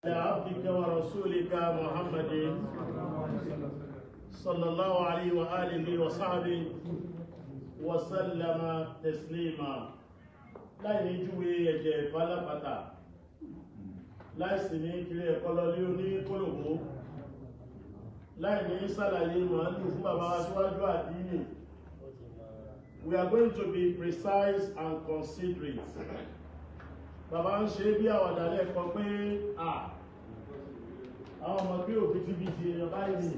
عبدك ورسولك محمد صلى الله عليه وآله وصحبه وسلم تسليما. Láì ní júwe ẹ̀jẹ̀ ìfálápàtà, láì sì ní kiri ẹ̀kọ́ lọ lé oní kólòbó, láì ní sàlàyé màálù fún bàbá wa síwájú àdínì, we are going to be precise and considerate. Bàbá ń ṣe bí àwàdà lẹ́ẹ̀kan pé à àwọn ọmọ pé òbítíbitì èèyàn báyìí ni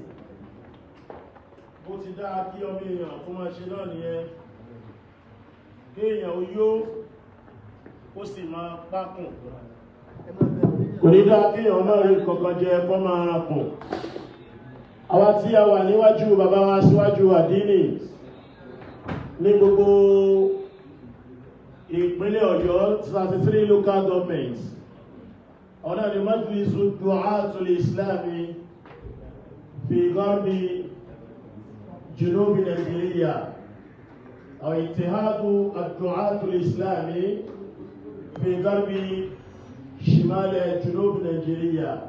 bó ti dáa kí ọmọ èèyàn kó máa ṣe náà nìyẹn, kéèyàn ó yó, ó sì máa pákùn. Kò ní dáa kéèyàn máa rí kankan jẹ kó máa rankùn. Àwa tí a wà níwájú bàbá wa síwájú àdínì ní gbogbo ìpínlẹ̀ Ọ̀yọ́, 33 local governments, ọ̀nà ni Majlisu Du'atul Islami fi Gharbi Junubi Nigeria, أو اتحاد الدعاة الإسلامي في غرب شمال جنوب نيجيريا,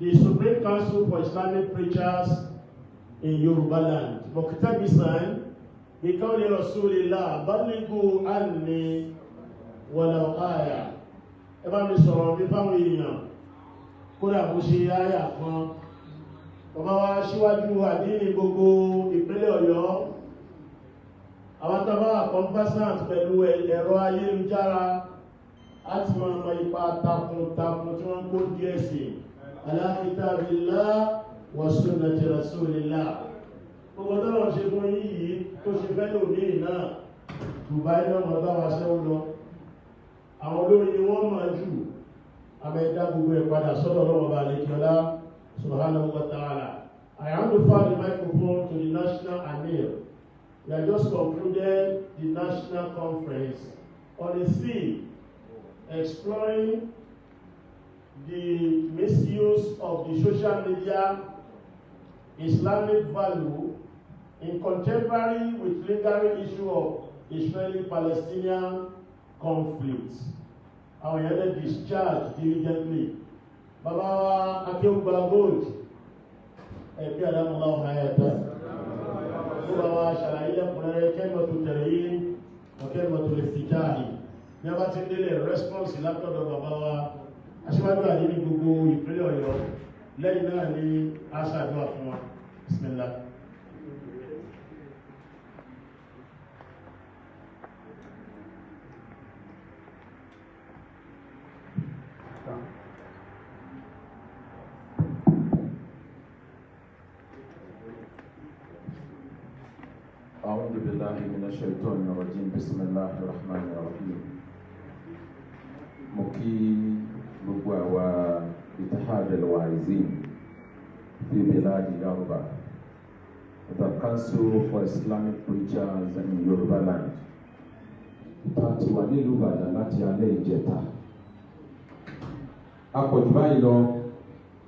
the Supreme Council for Islamic Preachers in Yoruba land, مقتبسا بقول رسول الله بلغوا عني ولو آية. Ẹ bá mi sọ̀rọ̀ mi fáwọn èèyàn, kódà bó ṣe áyà kan. Bàbá wa síwájú àdínì gbogbo ìpínlẹ̀ Ọ̀yọ́, àwọn tàbá conversant pẹ̀lú ẹ̀rọ ayélujára á ti máa mọ ipa takuntakun tí wọ́n ń kó díẹ̀ sí ala kitabillah wa sunnati rasulillah. Gbogbo tọ́lọ̀ ṣe fún yìí tó ṣe fẹ́ lòmíì náà, Dubai náà mọ̀ bá wa ṣẹ́wó lọ. Àwọn olórin ni wọ́n mọ̀ jù. Àmẹ́dá gbogbo ẹ̀ padà sọ́dọ̀ lọ́wọ́ bá lẹ́kíọ́lá subhanahu wa ta'ala. I hand over the microphone to the national amir. We have just concluded the national conference on the theme exploring the misuse of the social media, Islamic value in contemporary with lingering issue of Israeli-Palestinian conflict. Àwọn èèyàn lè discharge diligently. Bàbá wa Akéwùgbà Gold, ẹ̀bí àdámọ́lá ọ̀hán ẹ̀tọ́. Ó bá wa ṣàlàyé lẹ́kùnrẹ́rẹ́ kalimatu tarhib wa kalimatu iftitahi. Ní a bá ti ń délé response látọ̀dọ̀ bàbá wa aṣíwájú àdínní gbogbo ìpínlẹ̀ Ọ̀yọ́, lẹ́yìn náà ni a ṣàdúrà fún wa. Bismillah. أعوذ بالله من الشيطان الرجيم. بسم الله الرحمن الرحيم. Mo kí gbogbo àwa Ittihad al-Waizin fi Bilad Yoruba, the Council for Islamic Preachers in Yoruba land. Ìta ti wà nílùú Ìbàdàn láti alẹ́ ìjẹta. Apọ̀jù báyìí lọ,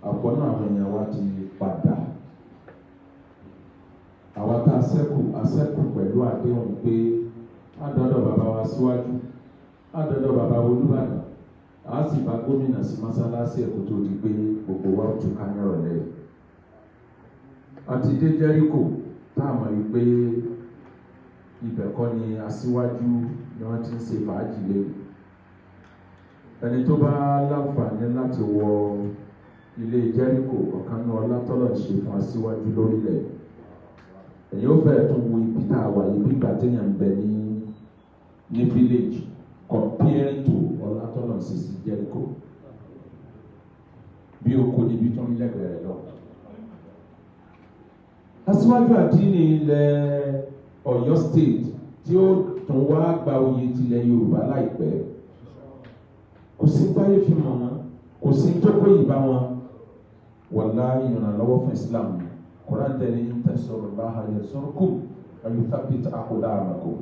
àpọ̀ náà àwọn èèyàn wa ti padà. Àwa tá a ṣẹ́kù, a ṣẹ́kù pẹ̀lú àdéhùn pé á dọ́dọ̀ bàbá wa síwájú, á dọ́dọ̀ bàbá Olúbàdàn, á sì bá gómìnà sí mọ́sálásí ẹ̀kọ́ tó di pé gbogbo wa ó túká nírọ̀lẹ́. Àti dé Jẹ́ríkò tá a mọ̀ wípé ibẹ̀ kọ́ ni aṣíwájú ni wọ́n ti ń ṣe fàájì lẹ́nu. Ẹni tó bá láǹfààní láti wọ ilé Jẹ́ríkò, ọ̀kan náà ọlátọ́lọ̀ ṣe fún aṣíwájú lórílẹ̀, ẹ̀yin ó fẹ́ tún wo ibi tá a wà yìí bí ìgbà téèyàn ń bẹ ní village comparing to ọlátọ́lọ̀ ṣe sí Jẹ́ríkò, bí oko níbi tó ń lẹ́gbẹ̀ẹ́ rẹ̀ lọ. Aṣíwájú àdínní ilẹ̀ Ọ̀yọ́ State tí ó tún wá gba oyè tilẹ̀ Yorùbá láìpẹ́, kò sí táyé fi mọ̀ wọ́n, kò sí tó kó ìbá wọn. Wàláhì, ìrànlọ́wọ́ fún Islam ni. Quran tẹ̀lé in tansurullaha yansurkum wa yuthabbit aqdamakum.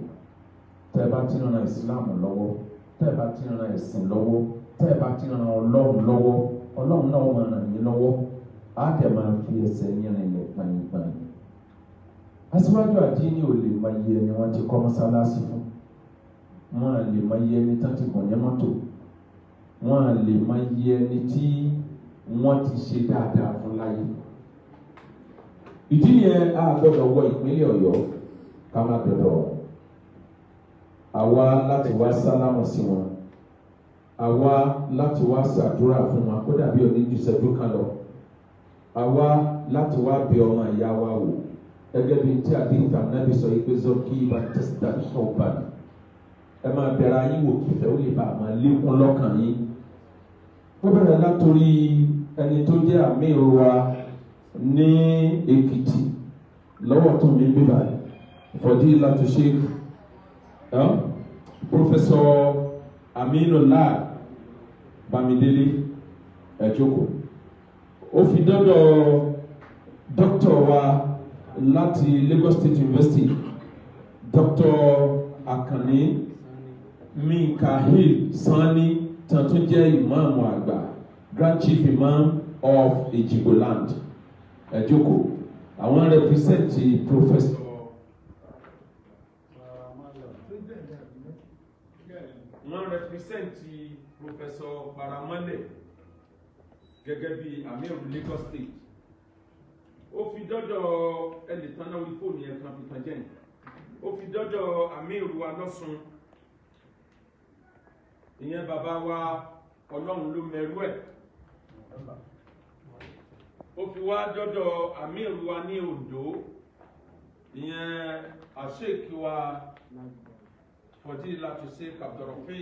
Tẹ́ ẹ bá ti ran Islam lọ́wọ́, tẹ́ ẹ bá ti ran ẹ̀sìn lọ́wọ́, tẹ́ ẹ bá ti ran Ọlọ́run lọ́wọ́, Ọlọ́run náà máa ràn yín lọ́wọ́. Á dẹ̀ máa fi ẹsẹ̀ yín rinlẹ̀ gbàyìngbàyìn. Aṣíwájú àdínní ò lè máa yẹ ẹni wọ́n ti kọ́ mọ́sálásí fún wọn, lè máa yẹ ẹni tán ti bọ̀ ní mọ́tò. Wọ́n lè máa yẹ ẹni tí wọ́n ti ṣe dáadáa fún láyé. Ìdí yẹn a gbọ́dọ̀ wọ ìpínlẹ̀ Ọ̀yọ́ ká má dọ̀dọ̀ wọn. Àwa láti wá sálámù sí wọn, àwa láti wá ṣàdúrà fún wọn kó dàbí òní ju ìṣẹ́jú kan lọ, àwa láti wá bẹ̀ ọmọ ìyá wa wò gẹ́gẹ́ bí tí àdéhùn Ànábì sọ yìí pé zọkì bàtẹ́sítà ṣọ̀bà, ẹ máa bẹ̀rẹ̀ ayé wò kífẹ́ ó lè bá a máa lékún lọ́kàn yín. Ó bẹ̀rẹ̀ látòrí ẹni tó jẹ́ àmì wa ní Èkìtì lọ́wọ́ tó mi bíbá Fadilatu Sheikh Professor Aminullah Bamidele, ẹ jókòó. Ó fi dọ́dọ̀ dókítà wa láti Lagos State University, Dr. Akanni Minkahil Sani, tán tó jẹ́ ìmáàmù àgbà, Grand Chief Imam of Ejigboland, ẹ jókòó. Àwọn represent Professor. Wọ́n represent Professor Paramole gẹ́gẹ́ bí Amir Lagos State. Ó fi dọ́dọ̀ ẹnìtàn náà orí fóònù yẹn kan fi tàn jẹ́ ó fi dọ́dọ̀ Amir wa lọ́sùn, ìyẹn bàbá wa Ọlọ́run ló mẹ́rú ẹ̀. Ó fi wá dọ́dọ̀ Amir wa ní Oǹdó, ìyẹn àṣekí wa Fadilatu Sheikh Abdulrafi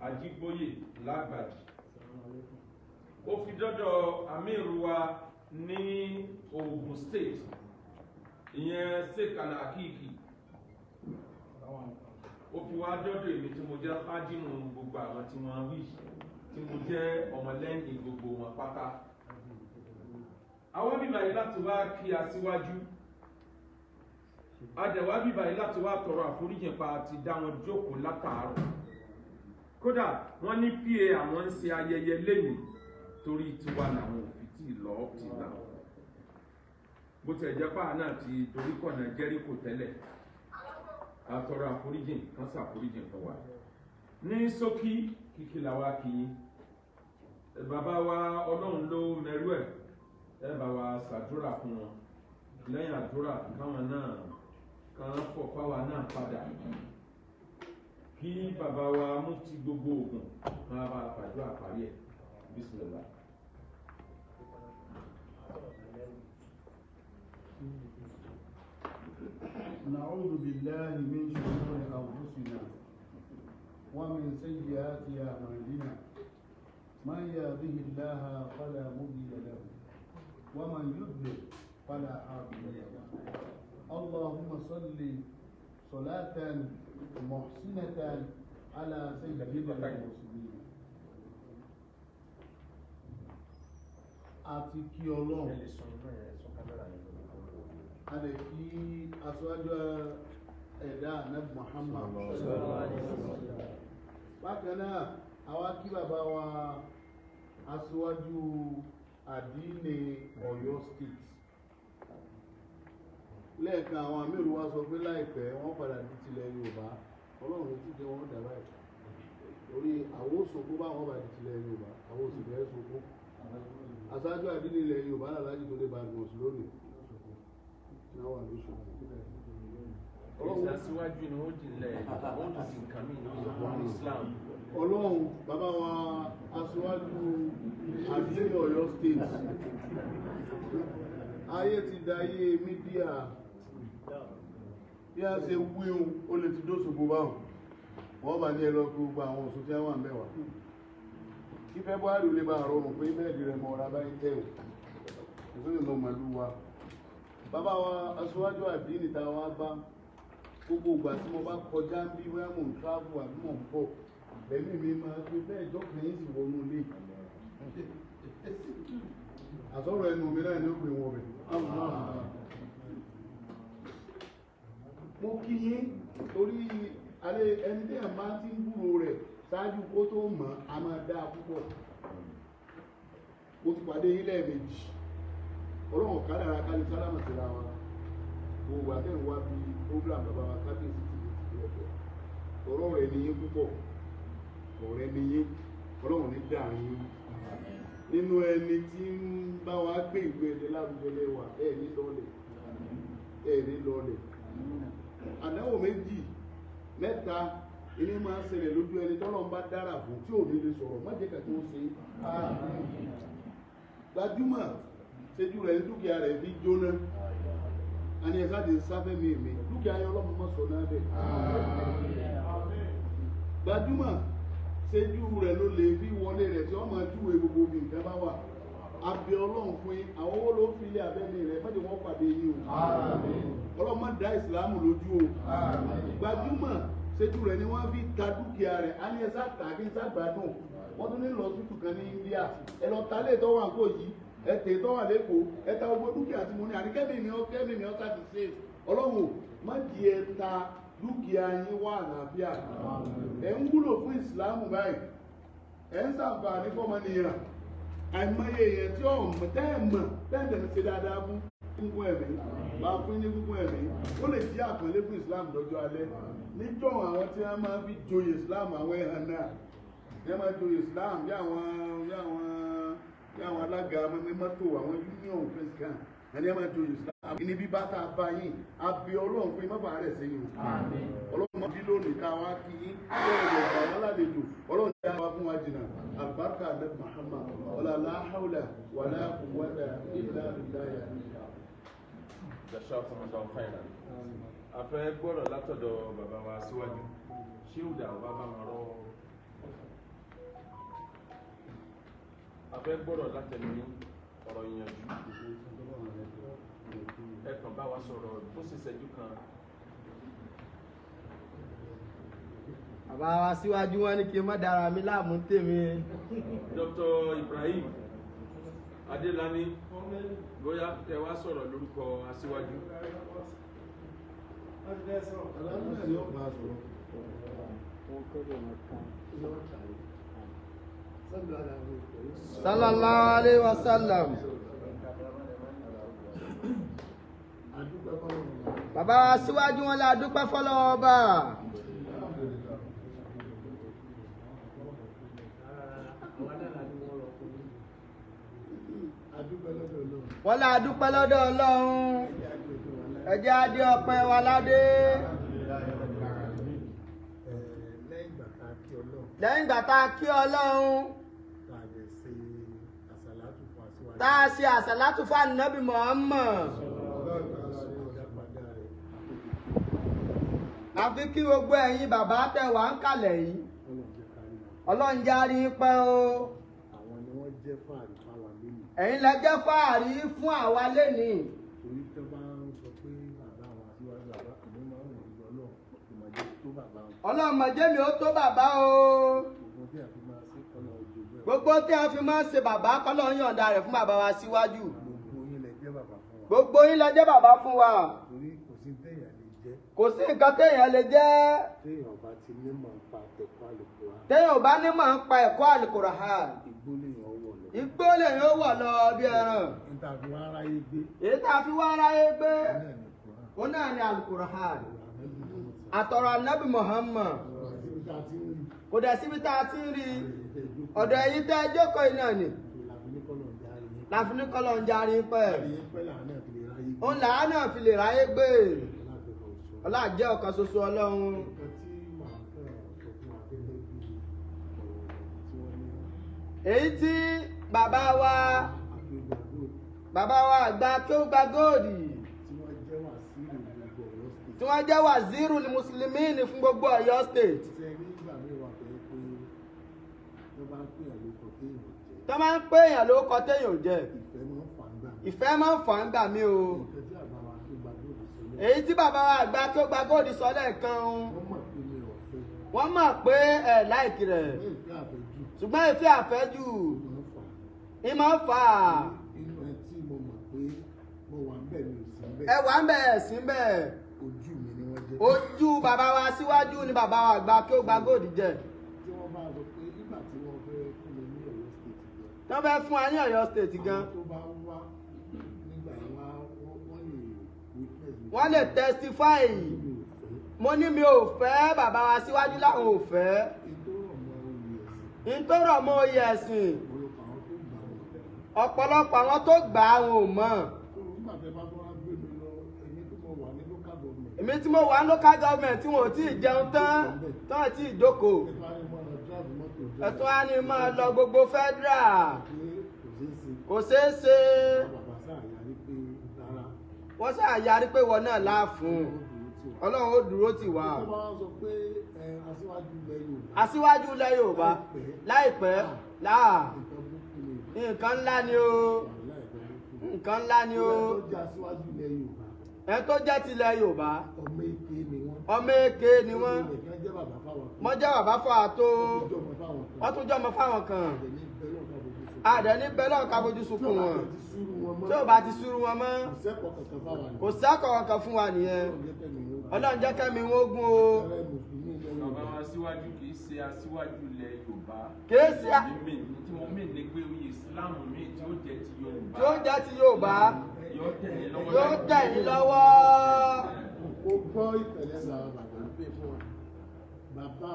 Ajígbóyè Lágbàjì. Ó fi dọ́dọ̀ Amir wa ní Ogun State, ìyẹn Sheikh Al-Hakiki. Ó fi wá dọ́dọ̀ èmi tí mo jẹ́ fájìmù gbogbo àwọn tí wọ́n wí, tí mo jẹ́ ọmọlẹ́yìn gbogbo wọn pátá. Àwọn bíbá yìí láti wá kí aṣíwájú, adẹ̀wá bíbá yìí láti wá tọrọ àforíjì pa ti dá wọn jókòó látàárọ̀. Kódà wọ́n ní pa àwọn ń ṣe ayẹyẹ lẹ́yìn torí tiwa làwọn ò fi tí ì lọ ti là, bó tiẹ̀ jẹ́ pàà náà ti torí kọ̀nà Jẹ́ríkò tẹ́lẹ̀. A tọrọ àforíjì kan ṣàforíjì fún wa. Ní ṣókí, kíkí làwa kì í bàbá wa Ọlọ́run ló mẹ́rú ẹ̀, ẹ bá wa ṣàdúrà fún wọn. Lẹ́yìn àdúrà, káwọn náà kan fọ̀ fáwa náà padà kí bàbá wa mufti gbogbo Ògùn kan bá fàdúrà parí ẹ̀. Bismillah. نعوذ بالله من شرور أنفسنا ومن سيئات أعمالنا، من يهده الله فلا مضل له ومن يضلل فلا هادي له. اللهم صل صلاة محسنة على سيدنا المرسلين. Àti kí Ọlọ́run, a lè kí aṣáájú ẹ̀dá Ànábì Muhammad. Bákan náà, àwa kí bàbá wa aṣíwájú àdínì Ọ̀yọ́ State. Lẹ́ẹ̀kan àwọn àmírù wa sọ pé láìpẹ́ wọ́n padà di tilẹ̀ Yorùbá. Ọlọ́run ti jẹ́ wọ́n dà báyìí orí àwọn òṣòkó bá wọn bá di tilẹ̀ Yorùbá, àwọn òṣèlú ẹ̀ sọkó. Aṣáájú àdínì ilẹ̀ Yorùbá Aláàjì tó dé Badmus lónìí náà wà lóṣù. Ìsàsíwájú ni ó dìlẹ̀, ó dì nǹkan mí ní Islam. Ọlọ́run, bàbá wa aṣíwájú àdínì Ọ̀yọ́ State, ayé ti dayé mídíà. Bí a ṣe wíhun ó lè ti dóṣogbo báhùn, wọ́n bá ní ẹlọ gbogbo àwọn òṣù tí wọ́n mẹ́wàá kí February lè bá rọrùn pé bẹ́ẹ̀dì rẹ̀ mọ́ ọ̀rá báyìí tẹ́ ò ìsúnlẹ̀ mọ́ màlú wa. Bàbá wa aṣíwájú àdínì ta wá bá, gbogbo ìgbà tí mo bá kọjá ń bí, bóyá mò ń travel àbí mò ń bọ̀, lẹ́mí mi máa fi bẹ́ẹ̀ jọ́kùnrin yìí sì wọnú ilé. Àsọ̀rọ̀ ẹnu mi náà ní ó gbé wọn bẹ̀. Mo kí yín torí alẹ́ ẹni tí ẹ̀ máa ti ń gbúrò rẹ̀ ṣáájú kó tó mọ̀, a máa dáa púpọ̀. Mo ti pàdé yín lẹ́ẹ̀mejì, Ọlọ́run kádàrá kálí sálámà síra wa. Gbogbo àtẹ̀wá wá bí program bàbá wa kábíyèsí ti lè ti ẹ̀fẹ̀. Ọ̀rọ̀ rẹ̀ ni yín púpọ̀, ọ̀rẹ́ ni yín. Ọlọ́run ní dàrin yín. Nínú ẹni tí ń bá wa gbé ìlú Ẹdẹ lárugẹ lẹ́wà, ẹ̀ ní lọ́lẹ̀, ẹ̀ ní lọ́lẹ̀. Àdánwò méjì mẹ́ta ilé máa ń ṣẹlẹ̀ lójú ẹni tọ́lọ́run bá dára fún tí ò ní lè sọ̀rọ̀, má jẹ́ kàkí ó ṣe é. Gbajúmọ̀ ṣejú rẹ̀ ní dúkìá rẹ̀ fi jóná. Àní ẹ̀ sáà ti sáfẹ́ mi mi dúkìá yẹn ọlọ́run mọ̀ sọ náà bẹ̀. Gbajúmọ̀ ṣejú rẹ̀ ló lè fi wọlé rẹ̀ tí wọ́n máa júwe gbogbo bí nǹkan bá wà. Abẹ ọlọ́run fún yín, àwọn owó ló fi ilé abẹ́ni rẹ̀ má jẹ́ wọ́n pàdé yín o. Ọlọ́run má dá ìsìlámù lójú o. Gbajúmọ̀ ṣejú rẹ̀ ni wọ́n fi ta dúkìá rẹ̀. Á ní ẹ sá tà kí n sá gbádùn. Wọ́n tún ní lọ tútù kan ní India. Ẹ lọ ta lé tọ́wọ́ àǹkó yìí, ẹ tè tọ́wọ́ lẹ́kọ̀ọ́, ẹ ta gbogbo dúkìá tí mo ní. Àní kẹ́mi mi ọ́ kẹ́mi mi ọ́ sá ti ṣe. Ọlọ́run má di ẹ ta dúkìá yín wá àlàáfíà. Ẹ ń wúlò fún ìsìlámù báyìí. Ẹ ń ṣàǹfààní fọ́mọnìyàn. Àìmọye èèyàn tí ò mọ̀ tẹ́ ẹ̀ mọ̀ tẹ́ ẹ̀ tẹ̀ ṣe dáadáa fún gúngún ẹ̀mí, bá fún ní gúngún ẹ̀mí, ó lè jẹ́ àpọ́nlé fún Islam lọ́jọ́ alẹ́. Níjọ́ àwọn tí wọ́n máa fi joyè Islam, àwọn ẹ̀hàn náà wọ́n máa joyè Islam bí àwọn alága mọ́tò, àwọn union president, ẹni wọ́n máa joyè Islam. Ní bí bá tá a bá yín, a bí Ọlọ́run fún yín, má bàa rẹ̀ sẹ́yìn o. Ọlọ́run máa bí lónìí ká wá kí yín, Ọlọ́run lè gbà wọ́n lálejò, Ọlọ́run dá wa fún wa jìnnà. Àlùbáríkà Ànábì Muhammad, wala la hawla wala quwwata illa billahi. Jazakumullahu khairan. A fẹ́ gbọ́rọ̀ látọ̀dọ̀ bàbá wa síwájú. Ṣé ò dà ọba bá wọn rọ́? A fẹ́ gbọ́rọ̀ látẹnu ọ̀rọ̀ ìyànjú. Ẹ kàn bá wa sọ̀rọ̀ bó ṣe ṣẹ́jú kan. Bàbá wa síwájú wọn ní kí n má dára mi láàmú tèmi. Dr. Ibrahim Adelani, bóyá ẹ wá sọ̀rọ̀ lórúkọ aṣíwájú. Sallallahu alayhi wa sallam. Bàbá wa síwájú wọn la dúpẹ́ fọ́lọ́run Ọba. Wọ́n la dúpẹ́ lọ́dọ̀ Ọlọ́run. Ẹ jẹ́ á dé ọpẹ́ wa ládé. Lẹ́yìn ìgbà tá a kí Ọlọ́run, tá a ṣe àsàlátù fún Ànábì Muhammad. Àfi kí gbogbo ẹ̀yin bàbá tẹ́ wà ń kalẹ̀ yìí. Ọlọ́run jẹ́ á rí yín pẹ́ o. Àwọn ni wọ́n jẹ́ fàárí fáwa lónìí. Ẹ̀yin lẹ jẹ́ fàárí fún àwa lénìí. Torí tó bá ń sọ pé bàbá àwọn aṣíwájú bàbá mi máa ń rìn lọ náà, ìmọ̀jẹ́ tó bàbá wọn. Ọlọ́run má jẹ́ mi ó tó bàbá o. Gbogbo tí a fi máa ṣe kọ́nà ojú ẹ̀. Gbogbo tí a fi máa ń ṣe bàbá kọ́lọ́ ń yọ̀ǹda rẹ̀ fún bàbá wa síwájú. Gbogbo yín lẹ jẹ́ bàbá fún wa. Gbogbo yín lẹ jẹ́ bàbá fún wa. Torí kò sí téèyàn lè jẹ́. Kò sí nǹkan téèyàn lè jẹ́. Téèyàn bá ti nímọ̀ nípa ẹ̀kọ́ Àlùkùránì. Téèyàn ò bá nímọ̀ nípa ẹ̀kọ́ Àlùkùránì. Igbó lèèyàn wọ̀ lọ. Igbó lèèyàn ó wọ̀ lọ bí ẹran. Èyí tá a fi wá aráyé gbé. Èyí tá a fi wá aráyé gbé. Òun náà ni Òun náà ni Àlùkùránì. Àtọ̀rọ̀ Àtọ̀rọ̀ Ànábì Muhammad. Kò dẹ̀ síbi tá a ti ń rí. Ọ̀dọ̀ ẹ̀yin tẹ́ ẹ jókòó yìí náà ni. Láfi ní kọ́lọ̀ ń jarí pẹ́. Òun làá náà fi lè ráyé gbé. Ọlá jẹ́ ọ̀kan ṣoṣo Ọlọ́run. Èyí tí bàbá wa àgbà kí ó gba góòdì tí wọ́n jẹ́ wàzírù mùsùlùmí ní fún gbogbo Ọ̀yọ́ state. Tó máa ń pè èèyàn lórúkọ téèyàn ò jẹ́. Ìfẹ́ máa ń fà ń gbà mí o. Èyí tí bàbá wa àgbà kí ó gba góòdì sọ lẹ́ẹ̀kan wọ́n mọ̀ pé ẹ̀ láìkì rẹ̀ ṣùgbọ́n ìfẹ́ àfẹ́jù ní máa ń fà á. Inú ẹ tí mo mọ̀ pé mo wà ń bẹ̀ mi ò sí ń bẹ̀. Ẹ wà ń bẹ̀ ẹ̀ sí ń bẹ̀. Ojú mi ni wọ́n jẹ́. Ojú bàbá wa síwájú ni bàbá wa àgbà kí ó gba góòdì jẹ. Tí wọ́n bá sọ pé nígbà tí wọ́n fẹ́ fún mi ní Ọ̀yọ́ state gan. Tí wọ́n fẹ́ fún wa ní Ọ̀yọ́ state gan. Àwọn tó bá wá nígbà yẹn wá wọ́n lè witness mi. Wọ́n lè testify. Mo ní mi ò fẹ́ bàbá wa síwájú láwọn ò fẹ́. Ètò ọmọ oyè ẹ̀sìn. Ntọ́rọ̀ mọ́ oyè ẹ̀sìn, ọ̀pọ̀lọpọ̀ àwọn tó gbà ọ̀pọ̀lọpọ̀ àwọn tó gbà á wọn ò mọ̀. Tó nígbà tẹ́ bá tó wá gbé mi lọ, èmi tó mo wà ní local government. Èmi tí mo wà ní local government tí wọn ò tí ì jẹun tán, tán ò tí ì jókòó. Ẹ tó wá ní mọ́ lọ drive mọ́tò. Ẹ̀tún á ní máa lọ gbogbo federal. Pé kò ṣeé ṣe. Kò ṣeé ṣe. Àwọn bàbá sáà yarí pé rárá. Wọ́n ṣáà yarí pé wọn náà láàfún. Ọlọ́run ó dúró tì wá. Ọlọ́run ó dúró tì wá. Tó bá wá sọ pé ẹ aṣíwájú ilẹ̀ Yorùbá. Aṣíwájú ilẹ̀ Yorùbá láìpẹ́ láà Nǹkan burúkú ni. Nǹkan ńlá ni o. Wàhálà nǹkan burúkú ni. Nǹkan ńlá ni o. Tó jẹ́ aṣíwájú ilẹ̀ Yorùbá. Ẹni tó jẹ́ tilẹ̀ Yorùbá. Ọmọ èké ni wọ́n. Ọmọ èké ni wọ́n. Nìkan jẹ́ bàbá fáwọn kan. Wọ́n jẹ́ bàbá fún àtó. Wọ́n tún jọmọ fáwọn kan. Wọ́n tún jẹ́ ọmọ fáwọn kan. Àdẹ̀ ní bẹ́ẹ̀ lọ́kàn Àdẹ̀ ní ká fojú bẹ́ẹ̀ lọ́ọ̀ ká fojú sunkún wọn. Tí ò bá ti súrú wọn mọ́. Tí ò bá ti súrú wọn mọ́. Kò sẹ́kọ̀ọ́ kankan fáwọn ni. Kò sẹ́kọ̀ọ́ kan fún wa nìyẹn. Ọlọ́run jẹ́ kẹ́mi wọn ogun o. Ààrẹ Mùsùlùmí ilẹ̀ Bàbá Yorùbá. wa síwájú kì í ṣe aṣíwájú ilẹ̀ Yorùbá. Kì í ṣe Mi tí mo mì ní pé oyè Islam mi tí ó jẹ́ ti Yorùbá. Tí ó jẹ́ ti Yorùbá. Yóò tẹ̀lé lọ́wọ́. Yóò tẹ̀ yín lọ́wọ́. Ó gbọ́ ìtẹ̀lẹ́ làwọn bàbá ń pè fún wa. Bàbá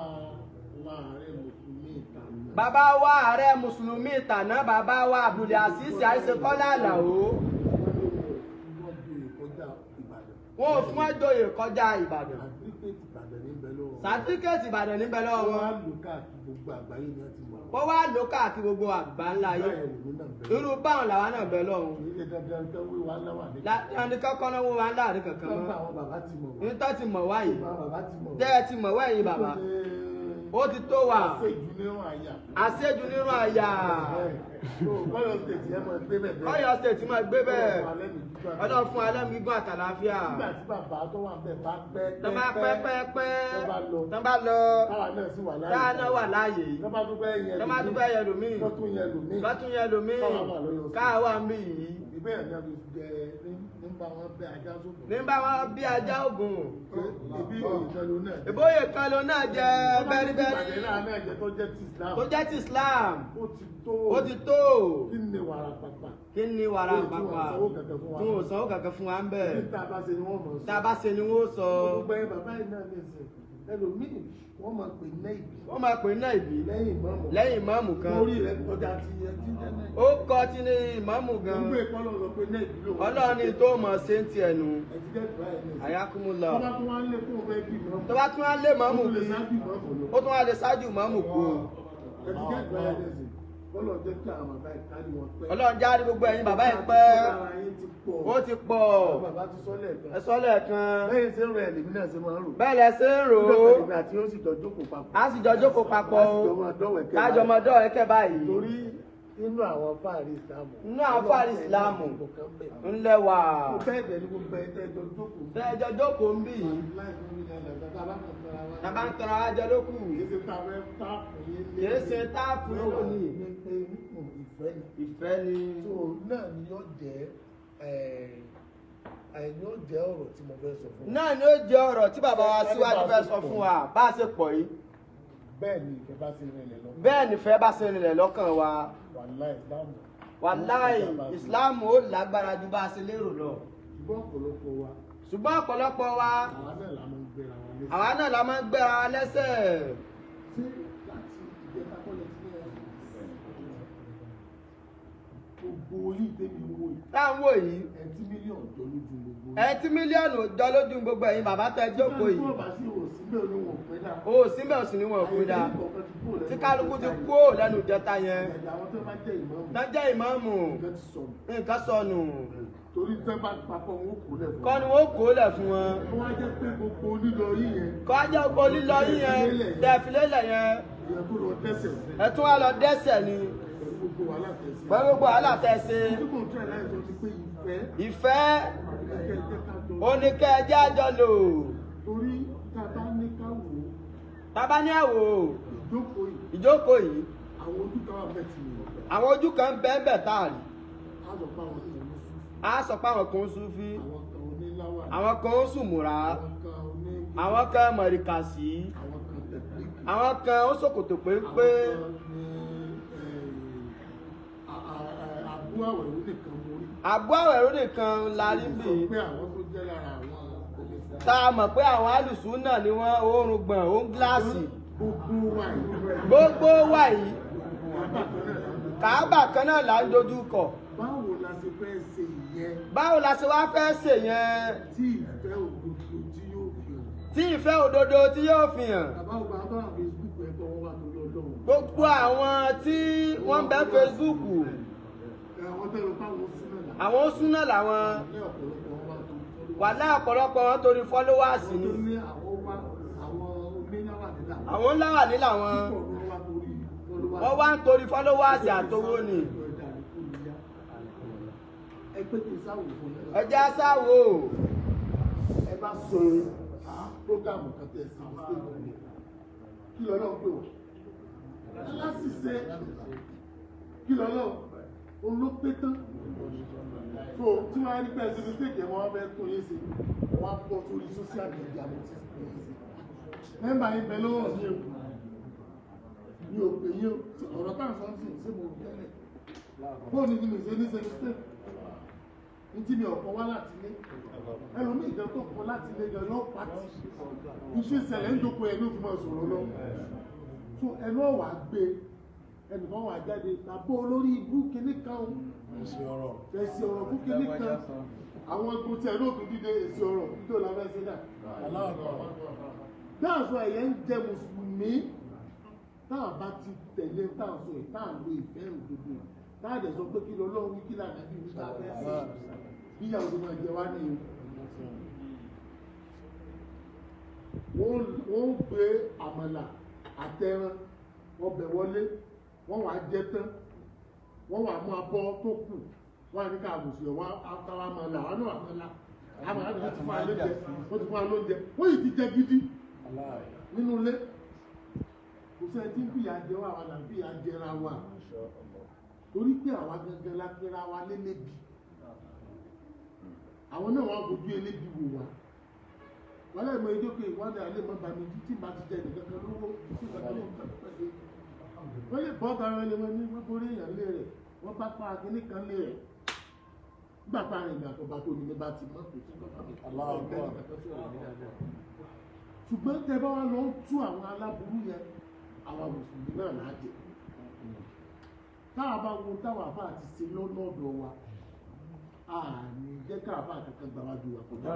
wa ààrẹ Mùsùlùmí ìtànà. Bàbá wa ààrẹ Mùsùlùmí ìtànà, bàbá wa Abdulazeez Àìṣekọ́lá Àlàó. Wọ́n ní wọ́n joyè kọjá Ìbàdàn. Wọn ò fún ẹjọ́yè kọjá Ìbàdàn. Àdírípètì Ìbàdàn ní bẹ lọ́wọ́. Sàtífíkẹ́ẹ̀tì Ìbàdàn níbẹ̀ lọ́wọ́ Wọ́n á wọn. lò káàkiri gbogbo àgbáyé ni wọ́n ti mọ̀. Wọ́n wá lò káàkiri gbogbo àgbà ńlá ayé. Báyẹn lèmi náà bẹ̀rẹ̀. Irú báwọn làwa náà bẹ lọ́hùn. Kì í ṣe dandan tó wí wá láwà ní. Láti kọ́kọ́ náà wọ́n wá láàrin kankan Tọ́gbà mọ́. àwọn bàbá ti mọ̀ wá. Ní tó ti mọ̀ wá yìí. Àwọn bàbá ti mọ̀ wá. Tẹ́ ẹ ti mọ̀ wá yìí bàbá. Ó ti tó wà. Àṣejù nínú àyà. Àṣejù nínú àyà. Kọ́yọ̀ state yẹn máa gbé bẹ̀ bẹ́ẹ̀. Kọ́yọ̀ state máa gbé bẹ́ẹ̀. Ọlọ́run Ọlọ́run fún alẹ́ mi gígùn àtàlàáfíà. Nígbà tí bàbá tó wà bẹ́ẹ̀ bá pẹ́ Tọ́ bá pẹ́ pẹ́ pẹ́. Tọ́ bá lọ. Tọ́ bá lọ. Káwa náà sì wà láàyè. Táwa náà wà láàyè yìí. Tọ́ bá tún fẹ́ yẹn Tọ́ bá tún fẹ́ yẹn lòmíì. Tọ́ tún yẹn lòmíì. Tọ́ tún yẹn lòmíì. Káwa wà lọ́yọ̀ state. Káwa wà ń bí yìí. Ìbéèrè náà fi jẹ nígbà wọn bẹ ajá sókun. Ní bá wọn bí ajá ògùn. Ibi òye kan ló náà jẹ. Ìbóyè kan ló náà jẹ bẹ́ríbẹ́rí. Ìbàdàn náà náà jẹ tó jẹ́ ti Islam. Tó jẹ́ ti Islam. Ó ti tó. Ó ti tó. Kí ni wàrà pàpà? Kí ni wàrà Tí wọ́n pàpà? sanwó kankan fún wa. Tí wọ́n sanwó kankan fún wa ń bẹ̀. Ní tá a bá ṣe ni wọ́n mọ̀ sọ. Tá a bá ṣe ni wọ́n sọ. Gbogbo ẹ bàbá yìí náà ní ìsìn. Ẹlòmíì wọ́n máa pè ní ìbí. Wọ́n máa pè ní náà ìbí. Lẹ́yìn ìmọ̀ọ́mù. Lẹ́yìn ìmáàmù kan. Orí rẹ̀ kọjá ti ẹ ti jẹ́ náà. Ó kọ́ tí ní ìmáàmù gan. Gbogbo ìkọlọ́ sọ pé náà ìbí lòun. Ọlọ́run ni tó mọ̀ ṣe ń tiẹ̀ nu. Ẹ ti jẹ́ ìbá ẹ̀ ní ìsìn. Àyákúmúlọ. Tó bá tún wá ń lé kó fẹ́ bí ìmọ̀ọ́mù. Tó bá tún wá lé màmù Ó tún lè kí. ṣáájú ìmọ̀ọ́mù lọ. Ó tún wá lè ṣáájú màmù kú. Ẹ ti jẹ́ ìbá ẹ̀ ní ìsìn. Kọ́lọ̀ jẹ́ kí àwọn bàbá yìí kárí wọn pẹ́. Ọlọ́run jáde gbogbo ẹ̀yin bàbá yìí pẹ́. Ara yín ti pọ̀. Ó ti pọ̀. Àwọn bàbá ti sọ lẹ́ẹ̀kan. Ẹ sọ lẹ́ẹ̀kan. Lẹ́yìn tí ń rẹ̀ lèmi náà ṣe máa ń rò. Bẹ́ẹ̀ lẹ ṣe ń rò ó. Nígbà tí ó sì jọ jókòó papọ̀. A sì jọ jókòó papọ̀ A o. sì jọ máa dọ́wẹ̀kẹ́ Kájọ máa dọ́wẹ̀kẹ́ báyìí. Torí inú àwọn fáàrí ìsìlámù. Inú àwọn fáàrí ìsìlámù. Ńlẹ̀ wà. Mo bẹ́ẹ̀ dẹ̀ ní gbogbo ẹ̀ tẹ́jọ jókòó. Tẹ́jọ jókòó ń bì yìí. Láì fún mi ní àlàkà tá a bá kàn tara wa. Tàbá ń tọrọ ajẹ lókù. Kìí ṣe tá a fẹ́ táàpù yín lé. Kìí ṣe táàpù yín lónìí. Ní pé ìfẹ́ ni. Ìfẹ́ ni. So náà ni yóò jẹ́ ẹ̀ yóò jẹ́ ọ̀rọ̀ tí mo fẹ́ sọ fún wa. Náà ni ó jẹ́ ọ̀rọ̀ tí bàbá wa síwájú fẹ́ sọ fún wa bá a ṣe pọ̀ yìí. Bẹ́ẹ̀ ni ìfẹ́ bá ṣe rinlẹ̀ lọ. Bẹ́ẹ̀ nífẹ̀ẹ́ bá ṣe rinlẹ̀ lọ́kàn wa. Wàláì ìsìlámù. Wàláì ìsìláàmù ó lágbára ju bá a ṣe lérò lọ. Ṣùgbọ́n ọ̀pọ̀lọpọ̀ wa Ṣùgbọ́n ọ̀pọ̀lọpọ̀ wa àwa náà la máa ń gbéra wa lẹ́sẹ̀. àwa náà la máa ń gbéra wa lẹ́sẹ̀. Ṣé láti ìjẹta kọ́lẹ̀ tí ẹ gbogbo yìí tẹ́mi wò yìí Tá à ń wò yìí, ẹ tí mílíọ̀nù jọ lójú gbogbo. ẹ tí mílíọ̀nù jọ lójú gbogbo ẹ̀yin bàbá tẹ jókòó Tí yìí. wọ́n bá sí òsì bẹ́ẹ̀ ni wọ́n pẹ́ dà. O ò síbẹ̀ òsì ni wọn ò pín dáa. Tí kálukú ti kú lẹ́nu ìjẹta yẹn. Ẹ̀dá àwọn tó bá jẹ́ ìmáàmù. Tán jẹ́ ìmáàmù, Nǹkan ti sọnù. nǹkan sọnù. Torí tẹ́ bá papọ̀ wọn ó kó lẹ̀ fún Kọ́ ni wọ́n kó lẹ̀ fún wọn. Wọ́n wá jẹ́ pé gbogbo onílọ yìí yẹn. Kọ́ á jẹ́ gbogbo lílọ yín yẹn, tẹ̀ fi lélẹ̀ yẹn. Ìyẹn tó lọ dẹ́sẹ̀. Ẹ tún wá lọ dẹ́sẹ̀ ni. Pẹ̀lú gbogbo wàhálà tẹ̀sí. Pẹ̀lú gbogbo wàhálà tẹ̀ ṣe. Tí kò ń tẹ̀ láì sọ ni pé ìfẹ́. Ìfẹ́ Ìfẹ́ jẹ́ ká jọ. ó ní kẹ́ ẹ jẹ́ àjọ lò. Torí tá a bá ní ká wò ó, Tábá ní àwò ìjókòó yìí, ìjókòó yìí, àwọn ojú kan wà bẹ́ẹ̀ tí mi ò gbà. àwọn ojú kan bẹ́ẹ̀ bẹ́ẹ̀ tá a rí. Á sọ pé àwọn kan ní Súfì, A sọ pé àwọn kan ń súfí, àwọn kan oníláwà, àwọn kan ń sùmùrà, àwọn kan oní àwọn kan mọ̀rìkàsí, àwọn kan tẹ̀blíkì, àwọn kan ó ṣòkòtò péńpé. àwọn kan ní àbú àwẹ̀rú nìkan mo rí. Àbú àwẹ̀rú nìkan la rí Sọ bí. pé àwọn tó jẹ́ lára àwọn oníṣẹ́. Tá a mọ̀ pé àwọn alùsùn náà ni wọ́n oorun gbọ̀n, ó ń gíláàsì. Gbogbo wa yìí. Gbogbo wa yìí. Kàábà kan náà là ń dojú kọ. Báwo la ṣe fẹ́ ṣe ìyẹn? Báwo la ṣe wá fẹ́ ṣe yẹn? Tí ìfẹ́ òdodo tí yóò fi hàn. Tí ìfẹ́ òdodo tí yóò fi hàn. Bàbá ògbà bá wà Facebook ẹ̀kọ́ wọn wà torí Ọlọ́run. Gbogbo àwọn tí wọ́n ń bẹ Facebook, Àwọn tẹ́lẹ̀ báwọn súnmọ́ là. àwọn súnà làwọn. Ní ọ̀pọ̀lọpọ̀ wọn wà torí Ọlọ́run. Wà láì ọ̀pọ̀lọpọ̀ wọn torí followers Àwọn ni. tó ní àwọn wá àwọn oníláwà nílà. Àwọn ńlá wà ní làwọn. Púpọ̀ ni wọ́n wá torí followers. Wọ́n wá ń torí followers àtowó ni. Ẹ pé kí n sáwò fún yín. Ẹ jẹ́ sáwò. Ẹ bá sọ prógámù kan tẹ̀ sí mistake rẹ̀. Kí lọ́lọ́ pè wọ́n? Aláṣìṣe. Kí lọ́lọ́? Òun ló pé tán. So tí wọ́n á rí pẹ́ sí mistake yẹn, wọ́n á fẹ́ tún yín sí. Wọ́n á bọ́ sórí social media mo ti tún yín sí. Mẹ́mbà yín bẹ lọ́wọ́ mi o. Mi ò pè yín o. Ọ̀rọ̀ tá à ń sọ sí ṣé mo rò tẹ́lẹ̀. Bóòní ni mi ṣe ní ṣe mistake. Ní tí mi ò kọ wá láti ilé. Ẹlòmíì gan tó kọ láti ilé gan yóò pàtì. Iṣẹ́ ìṣẹ̀lẹ̀ ń jókòó ẹ̀ ló fi máa sọ̀rọ̀ lọ. So ẹnu ọ̀wà gbé ẹnìkan wà jáde tàbí olórí ibú kinní kan o. Èsì ọ̀rọ̀ fún kinní kan. Àwọn egun tí ẹ̀ ló tún dídé èsì ọ̀rọ̀ tó la fẹ́ ṣe dà. Dáàsọ ẹ̀yẹ ń jẹ Mùsùlùmí táà bá ti tẹ̀lé táàsọ ẹ̀ táà lo ìfẹ́ òdodo táà dẹ̀ sọ pé kí lọ́lọ́run wí kí lànà bí wí táà fẹ́ sí bíyàwó tó máa jẹ wá ní o. Wọ́n gbé àmàlà àtẹran ọbẹ̀ wọlé, wọ́n wàá jẹ tán, wọ́n wàá mú abọ́ tó kù, wọ́n á ní ká àbùsùn ẹ̀ wá káwá máa là, wọ́n náà àmàlà àmàlà wọ́n ti fún wa lóúnjẹ, wọ́n ti fún wa lóúnjẹ, wọ́n yìí ti jẹ gidi nínú ilé. Kò sẹ́ni tí ń fìyà jẹ wá, àwa là ń fìyà jẹra wa torí pé àwa gangan la pera wa lélébi. Àwọn náà wọ́n fojú elébi wò wá. Wọ́n lè mọ ijó pé ìwádìí alẹ́ mọ́ bá mi tí bá ti jẹ nìkan kan lówó tí kankan ló ń tẹ̀ pẹ̀lú. Wọ́n lè bọ́ tara ẹni wọn ní wọ́n borí èèyàn lé rẹ̀, wọ́n bá pa akíní kan lé rẹ̀. Nígbà tá a rìn ìgbà tó bá tó ní ní bá ti mọ́ kò sí kankan mi. Ṣùgbọ́n tẹ bá wá lọ ń tú àwọn aláburú yẹn, àwọn mùsùlùmí náà là á jẹ. Táwa bá wo táwa bá ti ṣe lọ́nà ọ̀dọ̀ wa, àní jẹ́ káàbà kankan gbà wájú wa kọjá.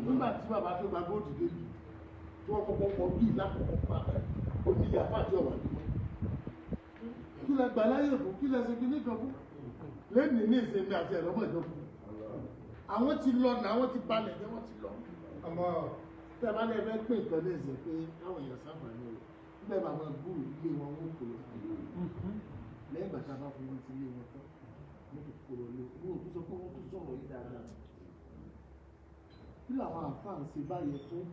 Nígbà tí bàbá tó gba góòdì débi, tí wọ́n kọ́kọ́ kọ bí lákòókò pa ó ní ìyàpá àti ọ̀wà ní. Kí lẹ gbà láyè fún, kí lẹ ṣe kí nìkan fún? Lẹ́nìí ní ìsinmi àti ẹ̀rọ mọ̀ ìjọba. Àwọn ti lọ nà, àwọn ti balẹ̀ jẹ́ wọ́n ti lọ. Tẹ́ ẹ bá lẹ fẹ́ pín nǹkan ní ìsìn pé káwọn èèyàn sáfàní rẹ̀. Nígbà bàbá gbúrò ilé wọn wọ́n kò lọ. Lẹ́yìn ìgbà tá a bá fún wọn ti ilé wọn tán, wọ́n tún kò lọ lé wọn, ò tún sọ pé wọ́n tún sọ̀rọ̀ yìí dáadáa. Kí làwọn àáfàá ń ṣe báyẹn fún?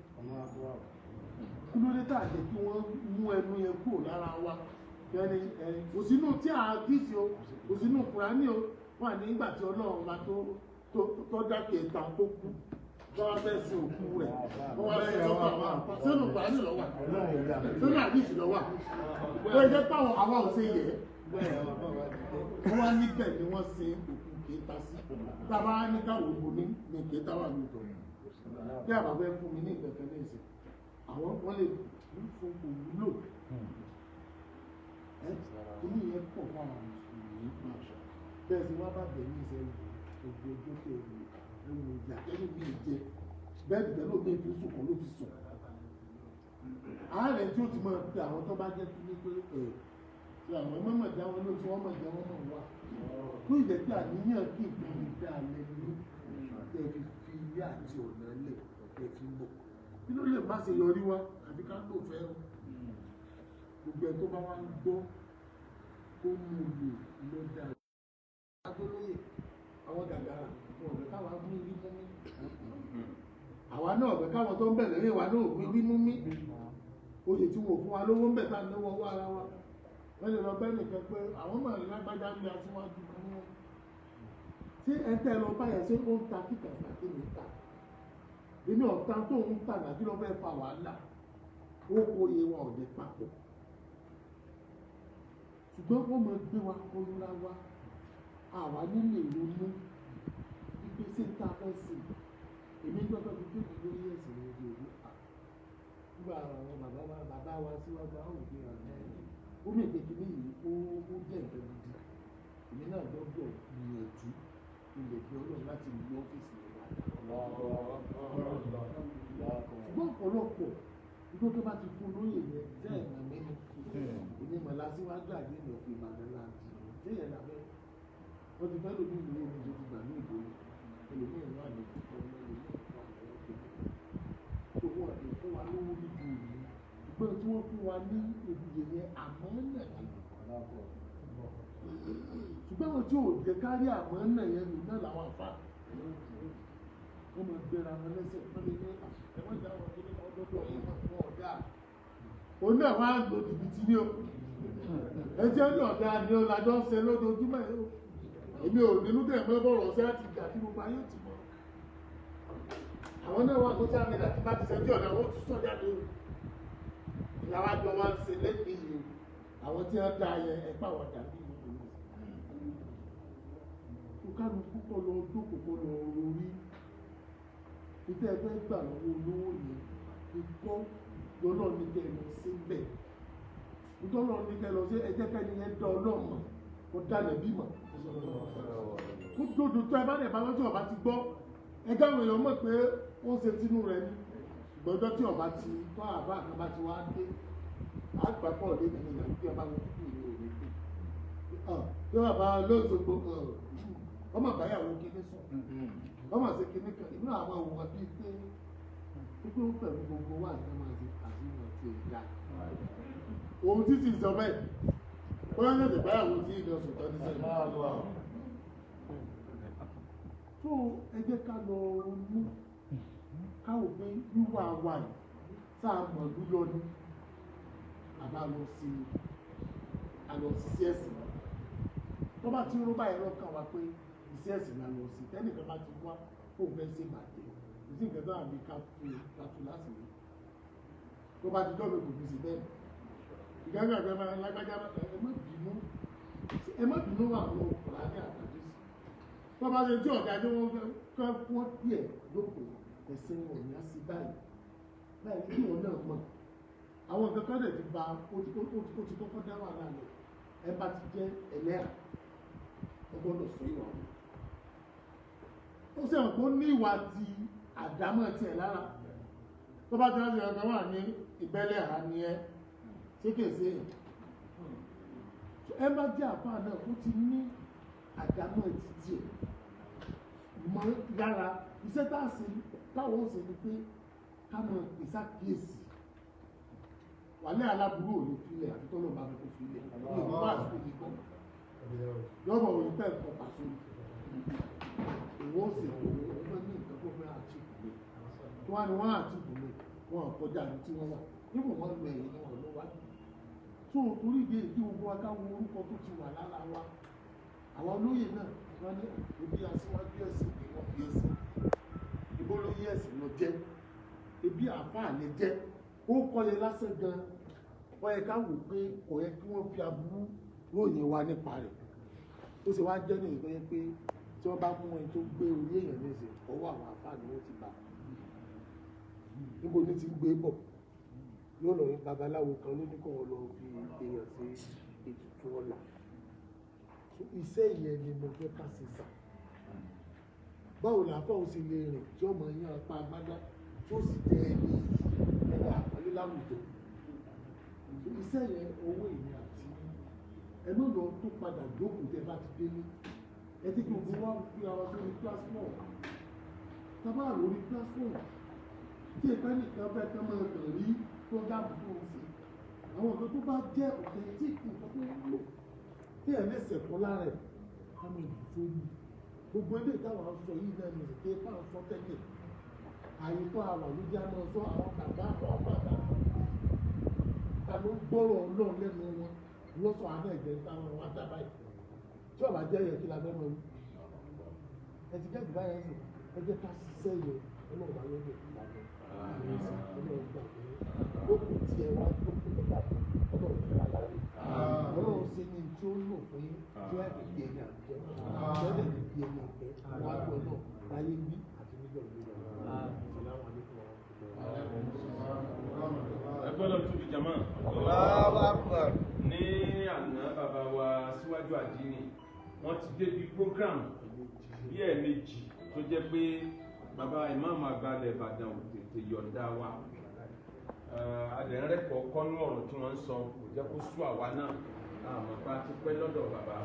Kí ló dé tá a jẹ́ kí wọ́n mú ẹnu yẹn kúrò lára wa? Ẹni ẹni kò sínú tí a dísì o, kò sínú Kùránì o, wà nígbà tí Ọlọ́run wa tó dákẹ́ ìta tó kú. Wọ́n wá fẹ́ sin òkú rẹ̀, wọ́n wá fẹ́ sọ́kọ̀ àwọn àáfàá. Sínú Kùránì ló wà, sínú àdìsí ló wà. Ó jẹ́ pé àwọn ò ṣe yẹ. Wọ́n wá níbẹ̀ ni wọ́n sin òkú kéta sí. Bàbá ní káwọn òbò ní kéta wà ní ìtọ́. Bí àbá fẹ́ fún mi ní ìgbẹ̀fẹ́ ní ìsìn, àwọn wọ́n lè fún kò wúlò. Ẹ kíní yẹn pọ̀ fún àwọn mùsùlùmí. Bẹ́ẹ̀ sì wá bàbẹ̀ ní ìsẹ́yìn, gbogbo ọjọ́ tẹ̀ wò, ẹ̀wò ìyá tẹ́lẹ̀ mi jẹ, bẹ́ẹ̀ bẹ́ẹ̀ ló mi fi sùn kọ́ ló fi sùn. Ààrẹ tí ó ti máa pe àwọn tó bá jẹ́ kí ní pé ẹ̀ tí àwọn ẹmọ́ mọ̀ já wọn ló tí wọ́n mọ̀ já wọn mọ̀ wá. Tó ìjẹ́ pé àníyàn kí nǹkan lè dá alẹ́ ní tẹ́ fi fi ilé àti ọ̀nà lẹ̀ tẹ́ fi ń bọ̀. Kí ló lè má ṣe yọrí wá àbí ká lò fẹ́ o? Gbogbo ẹ tó bá wá ń gbọ́ kó mú un lò ló dáa. Adólóyè àwọn gàgàrà wọn ò fẹ́ káwa mú rí mú mi. Àwa náà fẹ́ káwọn tó ń bẹ̀ lẹ́yìn wa náà ò rí mú mi. Oyè tí wọn ò fún wa lówó ń bẹ̀ tá à ń náwó owó ara wa. Wọ́n lè lọ bẹ́ẹ̀ nìkan pé àwọn mọ̀ ní lágbájá ń lé aṣíwájú kan wọn. Ṣé ẹ tẹ́ lọ báyẹn ṣé ó ń ta kíkà tàbí mi ta? Èmi ọ̀tá tó ń tà nàbí lọ́ fẹ́ fa wàhálà. Ó kó iye wa ọ̀dẹ̀ papọ̀. Ṣùgbọ́n wọ́n máa gbé wa kọlura wa. Àwa nílé ronú wípé ṣé ń ta fẹ́ sí i. Èmi gbọ́dọ̀ fi gbé mi lórí ẹ̀sìn ní ojú òru. Nígbà àwọn bàbá wa síwájú àwọn òbí rẹ̀. Ó mì pé kíní yìí ó jẹ́ nǹkan gidi. Èmi náà gbọ́dọ̀ gbìyànjú ilẹ̀ bí Ọlọ́run láti lu ọ́fíìsì rẹ̀ dáadáa. Ṣùgbọ́n ọ̀pọ̀lọpọ̀ igbó tó bá ti fún lóyè yẹn jẹ́ ìmọ̀ mímu. Èmi mọ̀ lásìwájú àdéhùn òfin Ìbàdàn láti jẹ́ ìyẹn lábẹ́. Wọ́n ti fẹ́ lómi ìlú omi tó ti gbà ní ìgboro. Ẹlòmíì wà ní ọmọ ẹlòmíì wà ní ọkọ̀. Tó wọ́n lè fún wa lówó níbi ìlú. Ṣùgbọ́n tí wọ́n fún wa ní òbíye yẹn àmọ́ náà ni. Ṣùgbọ́n àwọn tí ò jẹ́ kárí àmọ́ náà yẹn lò náà làwọn àfa. Wọ́n máa gbéra wọn lẹ́sẹ̀ wọ́n lè ní ẹ̀wọ́n ìjà wọn kí ní ọdọ́dọ̀ yìí wọ́n fún ọ̀dà. Òun náà wá lò jìbìtì ní o. Ẹjẹ́ ní ọ̀dà ni ó lajọ́ ń ṣe lójoojúmọ́ yìí o. Èmi ò nínú dẹ̀ mọ́ bọ̀rọ̀ sí àti ìgbà tí gbogbo ayé ti mọ̀. Àwọn náà wà social media tí bá ti ṣẹ́jú ọ̀dà wọ́n tún sọ jáde o. Ìyàwó àjọ wa ń ṣe lẹ́yìn yìí o. Àwọn tí wọ́n dá yẹn ẹ̀pá wọn dàbí ìlú. Kálukú kọ́ lọ jókòó kọ́ lọ orí. Ìtẹ́ ẹgbẹ́ gbà lọ́wọ́ olówó yẹn ikọ́ lọ́lọ́ ní kẹ́ lọ sí bẹ̀. Ìtọ́lọ́ ní kẹ́ lọ sí ẹjẹ́ kẹ́ni yẹn dán ọlọ́mọ kó dálẹ̀ bímọ. Kó dòdò tó ẹ bá dẹ̀ bá lọ́jọ́ ọba ti gbọ́. Ẹgbẹ́ àwọn èèyàn mọ̀ pé ó ṣe tinú rẹ̀ ni. Gbọ́dọ̀ tí ọba ti tọ́ àbá kan bá ti wá dé. Àgbà pọ̀ lé nínú ìyàwó tí ọba wọn kúkú ìlú òní kú. Tí bàbá lóṣogbo ọmọ báyàwó kíní sùn. Ọmọ ṣe kíní kan ìlú àwọn òwò bíi pé pípé ó pẹ̀lú gbogbo wà ní ọmọ àti àṣìwọ̀n àti ìyá. Òun títí sọ bẹ́ẹ̀ bóyá ní ẹ̀sẹ̀ báyàwó tí ìlú ọ̀sùn tán ní sẹ́yìn. Tó ẹ jẹ́ ká lọ ronú káwò pé wíwá wa yìí tá a mọ̀ lú lọ ní àbá lọ sí àlọ́ sí ẹ̀sìn. Tó bá ti rú báyìí lọ́kàn wa pé iṣẹ́ ẹ̀sìn la lọ sí tẹ́nìkan bá ti wá kó fẹ́ ṣe bàjẹ́ kò sí nǹkan tó àbí ká tú láti rí tó bá ti dọ́ọ̀bù kò ní sí bẹ́ẹ̀. Ìgbàgbọ́ àgbẹ̀ máa lágbájá ẹ má bínú àwọn ọkùnrin ní àtàdé sí tó bá ṣe tí ọ̀gá ní wọ́n fẹ́ wọ́n díẹ̀ lóko ẹ̀sìn wọn ní á sí báyìí báyìí kí wọn náà mọ̀ àwọn nǹkan kan dẹ̀ ti ba ó ti kọ́kọ́ dá wàhálà lọ ẹ bá ti jẹ́ ẹlẹ́à ó gbọ́dọ̀ sọ ìwà wọn. Ó sì hàn pé ó ní ìwà ti àdámọ̀ tiẹ̀ lára tó bá ti rántí ọ̀gá wà ní ìbẹ́lẹ̀ àá ni ẹ ṣé kìí ṣe èèyàn. Ẹ bá jẹ́ àfáà náà ó ti ní àdámọ̀ ti tiẹ̀ mọ́ lára iṣẹ́ tá a ṣe táwọn ó ṣe ni pé ká mọ ìṣàkíyèsí wàlẹ́ aláburú ò lè filẹ̀ àti tọ́lọ̀ bá fẹ́ kó filẹ̀ ní ìlú bá àti òní gbọ́ yọ̀bọ̀ òní pẹ́ nǹkan pàṣẹ òwò ó sì kò wọ́n fẹ́ ní nǹkan tó fẹ́ àtìkù mi tó wá ní wọ́n àtìkù mi wọ́n kọjá ní tí wọ́n wà níbo wọ́n lọ ẹ̀yìn ni wọ́n lọ wájú tó torí ìdí èyí gbogbo wa ká wo orúkọ tó ti wà lára wa àwọn olóyè náà wọ́n ní ebi aṣíwájú ẹ̀sìn ni wọ́n fi ẹ̀sìn ìbò lóyè ẹ̀sìn lọ jẹ́ ebi àfáà lè jẹ́ ó kọ́yẹ lásán gan wọ́n yẹ ká wò pé kò yẹ kí wọ́n fi aburú ròyìn wa nípa rẹ̀ ó sì wá jẹ́ ní ìgbẹ́ yẹn pé tí wọ́n bá mú ẹni tó gbé orí èèyàn ní ìsìn ọwọ́ àwọn àfáà ni wọ́n ti bá níbo ni ti ń gbé bọ̀ yóò lọ rí babaláwo kan ló ní kó wọn lọ fi èèyàn sí ètùtù ọ̀la. Iṣẹ́ yẹn ni mo fẹ́ ká ṣe sà. Báwo làáfà ó sì lè rìn tí ọmọ yẹn apá agbádá tí ó sì jẹ ẹni ẹni àpọ́nlé láwùjọ. Iṣẹ́ yẹn owó èmi àti ẹ má lọ tó padà jókòó tẹ bá ti délé. Ẹ ti kí gbogbo wa gbé ara sórí platform. Tá bá lórí platform tí ìpẹ́ nìkan fẹ́ kán máa kàn rí program tó ń ṣe. Àwọn nǹkan tó bá jẹ́ authentic nǹkan tó ń lò tí ẹ̀ lẹ́sẹ̀ kọ́ lára ẹ̀ ká máa jù sórí. Gbogbo ilé ìtawà ń sọ yìí náà ní ìṣèké bá ń sọ tẹ́lẹ̀. Àyíkọ́ àwà ló jẹ́ àmọ́ sọ àwọn bàbá àwọn bàbá. Ta ló ń gbọ́rọ̀ Ọlọ́run lẹ́nu wọn lọ́sọ̀ àná ẹ̀jẹ̀ ń táwọn wá dá báyìí. Tí ọ̀bà jẹ́ yẹ kí la fẹ́ mọ wí. Ẹ ti jẹ́ ìdíbáyà ẹ̀sìn, ẹ jẹ́ ká ṣiṣẹ́ yẹ Ọlọ́run bá lọ́dọ̀ ìgbàgbọ́. Ọlọ́run gbàgbọ́. Lókùn tí ẹ wá lókùn nígbà tó Ọlọ́run gbà láyé. Ọlọ́run ṣe ní tí ó lò fún yín tí ó yàtọ̀ bí ẹni àwùjọ. Tí ó dẹ̀ bí ẹni ìfẹ́ wájú Ọlọ́run láyé ń bí àti níjọ́ ìgbéga. Sàlámù alaykum wa rahmatullahi. Ẹ gbọ́dọ̀ tóbi jàmá. Allahu Akbar. Ní àdínì. Wọ́n ti débi program bí ẹ̀ẹ̀mejì tó jẹ́ pé bàbá ìmáàmù àgbà ilẹ̀ Ìbàdàn ò tètè yọ̀ǹda wa. Adẹ̀rẹ́kọ̀ọ́ kọ́nú ọ̀rọ̀ tí wọ́n ń sọ kò jẹ́ kó sú àwa náà. Àmọ́ bá ti pẹ́ lọ́dọ̀ bàbá,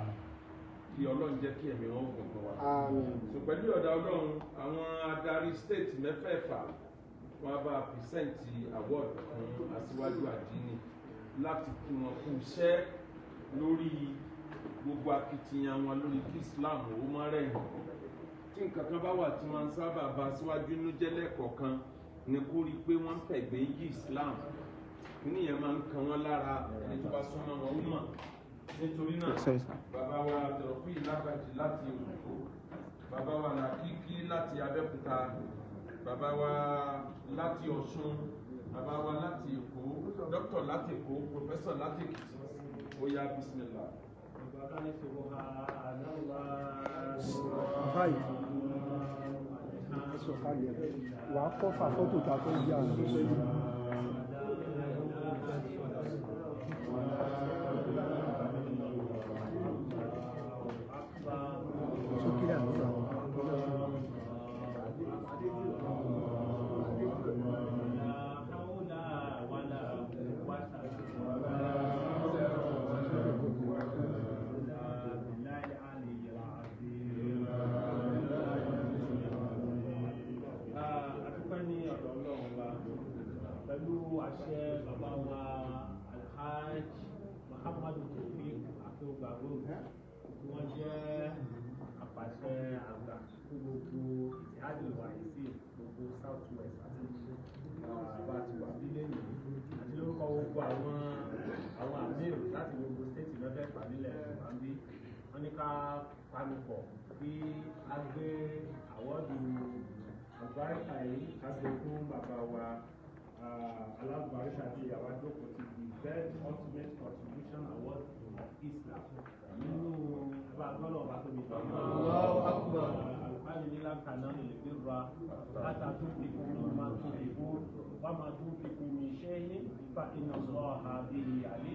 kí Ọlọ́run jẹ́ kí ẹ̀mí wọn gùn fún wa. So pẹ̀lú ọ̀dà Ọlọ́run, àwọn adarí state mẹ́fẹ̀ẹ̀fà wọn bá present award fún aṣíwájú àdínì láti kí wọn kú iṣẹ́ lórí gbogbo akitiyan wọn lórí kí Islam ó má rẹ̀yìn. Tí nǹkan kan bá wà tí wọ́n sábà bá aṣíwájú inú jẹ́ lẹ́ẹ̀kọ̀ọ̀kan ni kó rí i pé wọ́n ń fẹ̀gbẹ́ yí Islam. Níyẹn máa ń kan wọ́n lára, ẹni tó bá súnmọ́ wọn ó mọ̀. Nítorí náà, bàbá wa Dọ̀rọ̀fí Lágbàjì láti Òyìnbó, bàbá wa Làkíkí láti Abẹ́òkúta, bàbá wa láti Ọ̀ṣun, bàbá wa láti Èkó, dókítà láti Èkó, pòfẹ́sọ̀ láti Èkìtì, ó yá, bísímìlà. Báyìí ẹ sọ̀kalẹ̀, wàá kọ́ fà fọ́tò tá a fẹ́ yà. Sókè àlọ́ àwọn. Adúpẹ́ ní ọ̀dọ̀ Ọlọ́run wa pẹ̀lú àṣẹ bàbá wa Alhaj Muhammadu Taofeek Akeugbagold, tí wọ́n jẹ́ apàṣẹ àgbà fún gbogbo Ittihadul Waisin, gbogbo South West, àti bá ti wà nílé yìí, àti lórúkọ gbogbo àwọn amir láti gbogbo state mẹ́fẹ̀ẹ̀fà nílẹ̀ Yorùbá ń bí, wọ́n ní ká panupọ̀ kí a gbé award àlùbáríkà yìí, ká gbé fún bàbá wa alábàríkà tí ìyàwó àjókòó ti the best ultimate contribution award of Islam nínú ẹbá gbọ́dọ̀ ọba tóbi jù. Allahu Akbar. Alùpàdé ní láǹkà náà lè fi ra láta tó fi kún mi máa tó fi kún wá máa tó fi kún mi ṣe é fa iná sọ àbí àlè.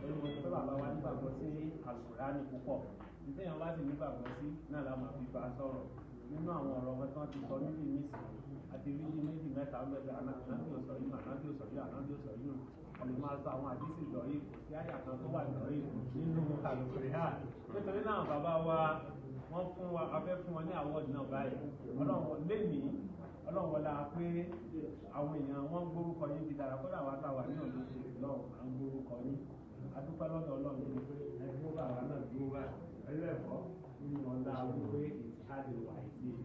Olùkọ́ tó bàbá wa nígbàgbọ́ sí àlùkùránì púpọ̀. Nítorí wá sì nígbàgbọ́ sí náà la máa fi bá a sọ̀rọ̀ nínú àwọn ọ̀rọ̀ wọn tí wọ́n ti sọ níbi nísìnyí àti rídí méjì mẹ́ta ń bẹ̀rẹ̀. Ànábì ò sọ yìí, ànábì ò sọ yìí, ànábì ò sọ yìí. A lè máa sọ àwọn àdísì lọ́yìí, kò sí àyà kan tó wà lọ́yìí nínú àlùkùránì. Nítorí náà, bàbá wa wọ́n fún wa, a fẹ́ fún wọn ní award náà báyìí. Ọlọ́run lénìí, Ọlọ́run wọlá pé àwọn èèyàn wọ́n ń gbórúkọ yín ti dára. Kódà wá táwa ní ọ̀dọ́ ṣe lọ́wọ́ à ń gbórúkọ yín. Adúpẹ́ lọ́dọ̀ Ọlọ́run ní pé ẹgbẹ́ bá wa náà dúró báyìí pẹ̀lú ẹ̀kọ́ nínú ọ̀la wípé Ittihadul Waisin.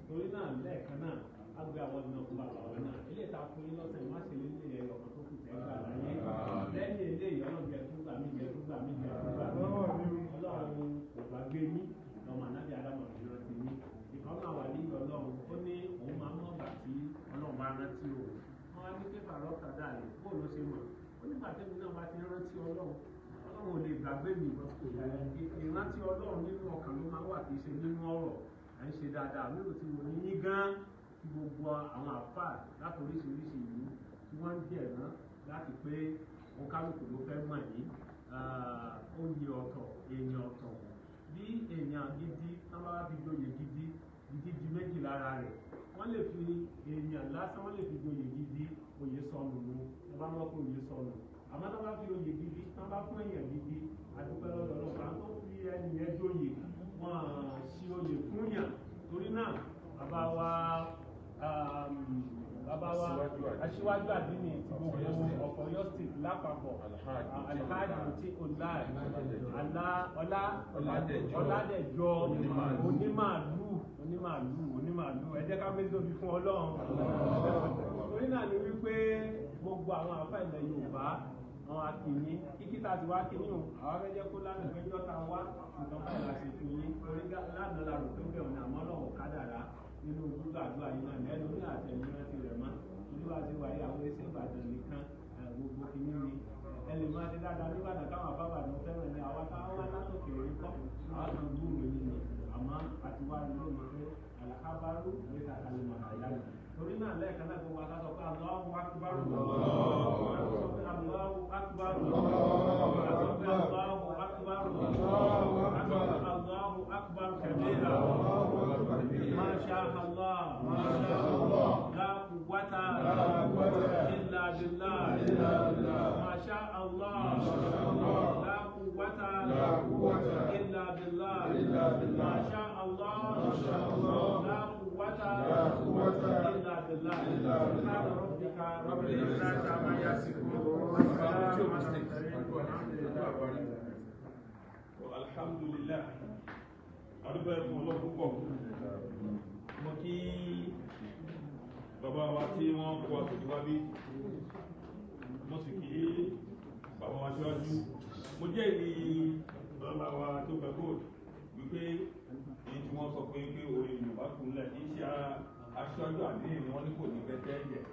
Torí náà, lẹ́ẹ̀kan náà, á gbé àwọn náà fún bàbá wa náà. Ilé ìta fún yín lọ́sẹ̀ má ṣe lé ẹyọ kan tó kù tẹ́ gbà láyé lẹ́yìn eléyìí. Ọlọ́run jẹ fún gbà mí, jẹ fún gbà mí, jẹ fún gbà mí. Ọlọ́run kò gbàgbé yín lọ́mọ ànábì Ádámù ìrántí yín. Ìkan náà wà níyì Ọlọ́run, ó ní òun máa ń mọ̀ gbà tí Ọlọ́run bá rántí o. Wọ́n á ní pé fàrọ̀ kàdá rẹ̀ bóun ló ṣe mọ̀? Ó nígbà tẹ́mi náà bá ti rántí Ọlọ́run, Ọlọ́run ò lè gbàgbé mi. Ìrántí Ọlọ́run nínú ọkàn ló máa wà, kì í ṣe nínú ọ̀rọ̀. À ń ṣe dáadáa mélòó tí mo ní yín gan, kí gbogbo àwọn àfáà láti oríṣiríṣi ìlú tí wọ́n ń jẹ̀ rán láti pé òun kálukú ló fẹ́ mọ̀ yín. Oyè ọ̀tọ̀, èèyàn ọ̀tọ̀. Bí èèyàn gidi tán bá fi joyè gidi gidi di méjì lára rẹ̀, wọ́n lè fi èèyàn lásán, wọ́n lè fi joyè gidi, oyè sọnù nu ẹ bá wọ́n pé oyè sọnù. Àmọ́ tán bá fi oyè gidi, tán bá fún èèyàn gidi, adúpẹ́ lọ́dọ̀ Ọlọ́run tó fi ẹni yẹn joyè, wọ́n ṣí oyè fún yàn. Torí náà, bàbá wa aṣíwájú àdínì ti gbogbo of Ọ̀yọ́ State lápapọ̀, Alhaji tí ọlá ọlá Ọládẹjọ Onímàálù, Onímàálù, Onímàálù, ẹ jẹ́ ká gbé tóbi fún Ọlọ́run. Torí náà ni wípé gbogbo àwọn àfáà ilẹ̀ Yorùbá, àwọn akìyín kíkí tá a ti wá kíní o, àwọn afẹ́jẹ́ kó lánàá pé jọ́ta wá nǹkan báyìí la ṣe fún yín. Torí lánàá la rò pé bẹ́ẹ̀ ni, àmọ́ Ọlọ́run kádàrá nínú gbígbàdúrà yìí náà lẹ́nu ní àtẹ̀yìn rántí rẹ̀ mọ́. Torí wá sí wáyé àwọn iṣẹ́ Ìbàdàn nìkan, gbogbo kìíní ni ẹ lè máa ṣe dáadáa nígbàdàn táwọn afábàdàn fẹ́ràn ní àwa táwọn wá látòkè orí kọ́ àwọn kan gbúròó yìí ni. Àmọ́ àti wá ní lónìí pé àlàkábárú ní kàkàlùmọ̀ àyàlù. Torí náà, lẹ́ẹ̀kan náà, gbogbo akásọ pé Allahu Akbar, sọ pé Allahu Akbar, sọ pé Allahu Akbar. إلا بالله ما شاء الله لا قوة إلا بالله سبحان ربك رب العزة عما يصفون وسلام على المرسلين والحمد لله. Alhamdulillah, adúgbò ẹ̀fún ọlọ́run púpọ̀. Mo kí bàbá wa tí wọ́n kó àtòjú wá bí, mo sì kí bàbá wa síwájú. Mo jẹ́ ìrí bàbá wa tó gbà gold wípé èyí tí wọ́n sọ pé pé orí Yorùbá kúnlẹ̀ kì í ṣe aṣáájú àdéhìn ni wọ́n ní kò ní fẹ́ tẹ́ ẹ̀jẹ̀.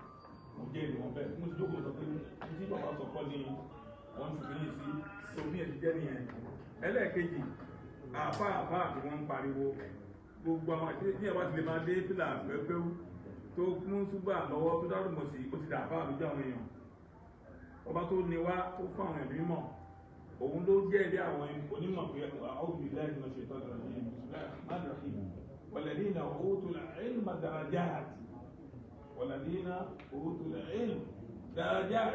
Mo jẹ́ ìrí wọn bẹ́ẹ̀. Mo sì jókòó sọ pé tí bàbá sọ kọ́ ni wọ́n ń fi yìí sí omi ẹ̀ ti jẹ́ nìyẹn. Ẹlẹ́ẹ̀kejì, àfá àfá tí wọ́n ń pariwo gbogbo àwọn àti ní ẹ̀wá ti lè máa dé fìlà pẹ́pẹ́wú tó kún súgbà lọ́wọ́ tó dárúmọ̀ sí, ó ti dà àfá lójú àwọn èèyàn. Ọba tó ní wá tó fún àwọn ẹ̀mí mọ̀, òun ló jẹ́ ilé àwọn onímọ̀ pé àwọn òbí lẹ́yìn náà ṣe tọ́jú ọ̀rọ̀ walladhina utul ilma darajat, walladhina utul ilma darajat.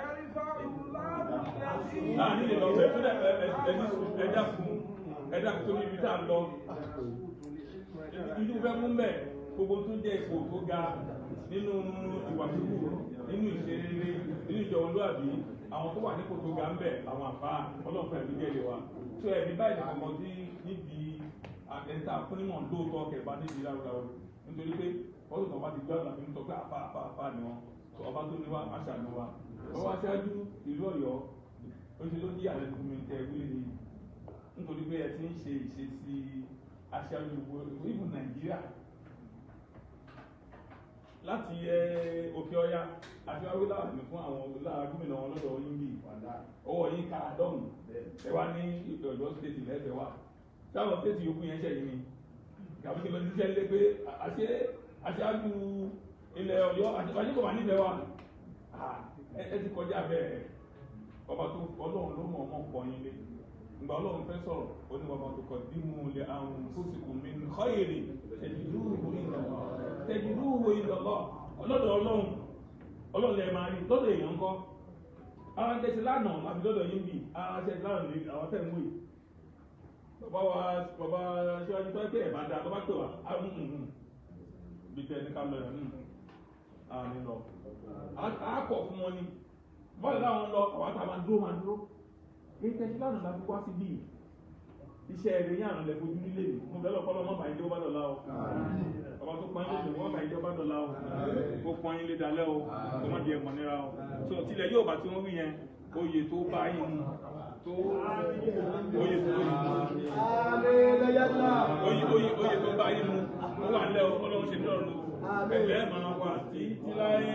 Láàrin lè lọ bẹ́ẹ̀ tó dẹ̀ ẹ̀dá fún ẹ̀dá tó níbi tá a lọ inú fẹ́ mú mẹ́ gbogbo tó jẹ́ ipò tó ga nínú ìwà kíkù, nínú ìṣerere, nínú ìjọmọlúàbí, àwọn tó wà nípò tó ga ń bẹ̀ àwọn àfá ọlọ́pàá ẹ̀mí jẹ́ wa tó ẹ̀mí báyìí nìkan tí níbi ẹ̀ńtà fúnnímọ̀ lóòótọ́ kẹba níbi láwùláwù, nítorí pé ọdún tó bá ti gbọ́dọ̀ àfi ń sọ pé àfá àfá àfá ni wọn. Ọba tó ní wa àṣà ni wa ọwọ́ aṣáájú ìlú Ọ̀yọ́ ó ṣe ló ní àlẹ́ fún mi tẹ wílé ni, nítorí pé ẹ ti ń ṣe ìṣesí aṣáájú gbogbo ìbùn Nàìjíríà láti òkè ọya àti wáwé láàbì fún àwọn gómìnà wọn lọ́dọ̀ yín bí ọwọ́ yín ká dọ́hùn. Ẹ wá ní Ọ̀yọ́ stéètì lẹ́sẹ̀ wá táwọn stéètì yòókù yẹn ṣẹ̀yìn ni kàbí kí lọ sí iṣẹ́ lé pé aṣáájú ilẹ̀ Ọ̀yọ́ àṣekọ̀ wà nífẹ̀ẹ́ wa. Ẹ ti kọjá bẹ́ẹ̀. Ọba tó Ọlọ́run ló mọ̀ ọmọ pọ̀ yín lé. Ìgbà Ọlọ́run fẹ́ sọ̀rọ̀ ó ní bàbá tó kọ̀ dímú lé àwọn fósìkò mi ń kọ́yèrè tẹ̀jìdúhù ìlọ̀lọ́ ọlọ́dọ̀ Ọlọ́run. Ọlọ́run lẹ máa rí lọ́dọ̀ èèyàn ńkọ́. Ara ń tẹ́sí lánàá àbí lọ́dọ̀ yín bì ara ń tẹ́sí lánàá lè àwọn tẹ̀ ń wò yìí. Bàbá wa bàbá síwájú tó pé ẹ̀ bá da tó bá pè wá á ń hùn bí tẹ́ ní ká lọ yẹn àní lọ. Á kọ̀ fún wọn ni bọ́ọ̀lù láwọn lọ àwọn àtàwọn máa dúró máa dúró. Ètò ẹ̀sìn lánàá la fi wá sí bíi iṣẹ́ ẹ̀rẹ̀ yín àrùn lẹ̀ fojú nílé mi. Mo bẹ̀rẹ̀ ọ̀pọ̀lọpọ̀ mọ́ bàyí jẹ́ ó bá dọ̀la o. Ọba tó pọ́n yín lè wọ́n bàyí jẹ́ ó bá dọ̀la o. Ó pọ́n yín lé dalẹ́ o. Kó má di ẹ̀mọ̀ níra o. So tilẹ̀ yóò bá tí wọ́n wí yẹn, oyè tó bá yín mu tó oyè tó oyè tó bá yín mu ó wà nílẹ̀ o. Ọlọ́run ṣe nílọ̀run o. Ẹ̀lẹ́ máa wà títí láé.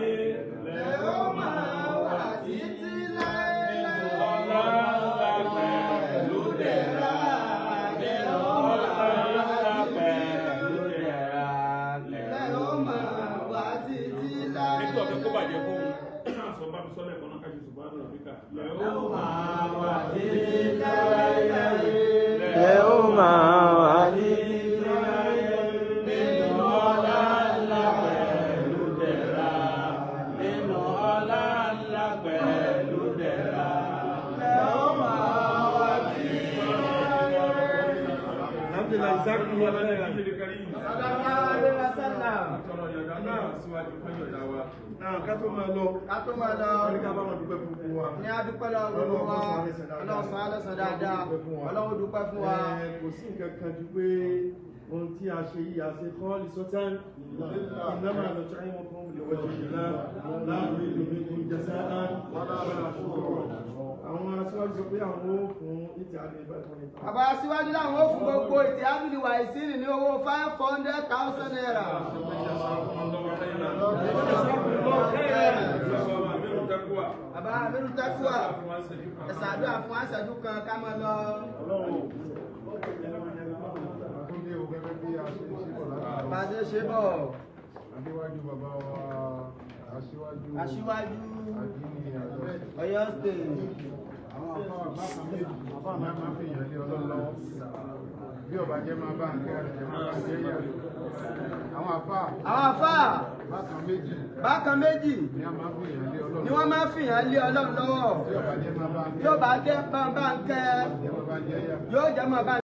Lẹ́ ó máa wà títí láé. Ọlá ńlá pẹ̀lú dẹ̀ra. Ọlá ńlá pẹ̀lú dẹ̀ra. Lẹ́ ó máa wà títí láé. Nígbà ọ̀fẹ́ kó bàjẹ́ fún un, náà sọ bá mi sọ́lẹ̀ kan náà kájú ṣùgbọ́n àdúrà Áfíríkà. Lẹ́ ó máa wà títí láé. Lẹ́ ó máa wà títí láé. Nínú ọlá ńlá pẹ̀lú dẹ̀ra. Nínú ọlá ńlá pẹ̀lú dẹ̀ra. Lẹ́ ó máa wà títí láé. Alhamdulillah, Jazakumullahu khairan. Sallallahu alaihi wasallam. Náà ká tó máa lọ. Ká tó máa lọ. Wọ́n ní ká bá wọn dúpẹ́ fún gbogbo wa. Ní adúpẹ́ lọ́wọ́ gbogbo wa. Ọlọ́run san án lẹ́san dáadáa. Ọlọ́run dúpẹ́ fún wa. Kò sí nǹkan kan ju pé ohun tí a ṣe yìí a ṣe kọ́ lìsọ́tán ìnáma lọ́tọ́ ìwọ̀n fún ìwọ̀jẹ̀ ìlà láàrin ìlú mi jẹ́sán àwọn aṣíwájú sọ pé àwọn ó fún ìtì àmì ìbátan nípa. Bàbá aṣíwájú láwọn ó fún gbogbo ìtì ábìlì wà ìsírì ní owó 500,000 naira. Bàbá Aminu Takuwa, ẹ̀sà àdúrà fún àṣàjú kan ká máa lọ. Àtúndé o gẹ́gẹ́ bí a ṣe ṣe bọ̀ látàárọ̀. Bá a ṣe ṣe bọ̀. Adéwájú bàbá wa aṣíwájú Aṣíwájú àdínní Ọ̀yọ́. Ọ̀yọ́ State. Àwọn afáwà bákan méjì máa máa fi èèyàn lé Ọlọ́run lọ́wọ́. Bí ọba jẹ́ máa bá ń kẹ́ àti máa bá ń jẹ́ yà. Àwọn afáà Àwọn àfáà bákan méjì bákan méjì ni a máa fi èèyàn lé Ọlọ́run ni wọ́n máa ń fìyàn lé Ọlọ́run lọ́wọ́. Bí ọba jẹ́ máa bá ń Bí ó bá jẹ́ máa bá ń kẹ́ jẹ́ máa bá ń jẹ́ yà. yóò jẹ́ máa bá ń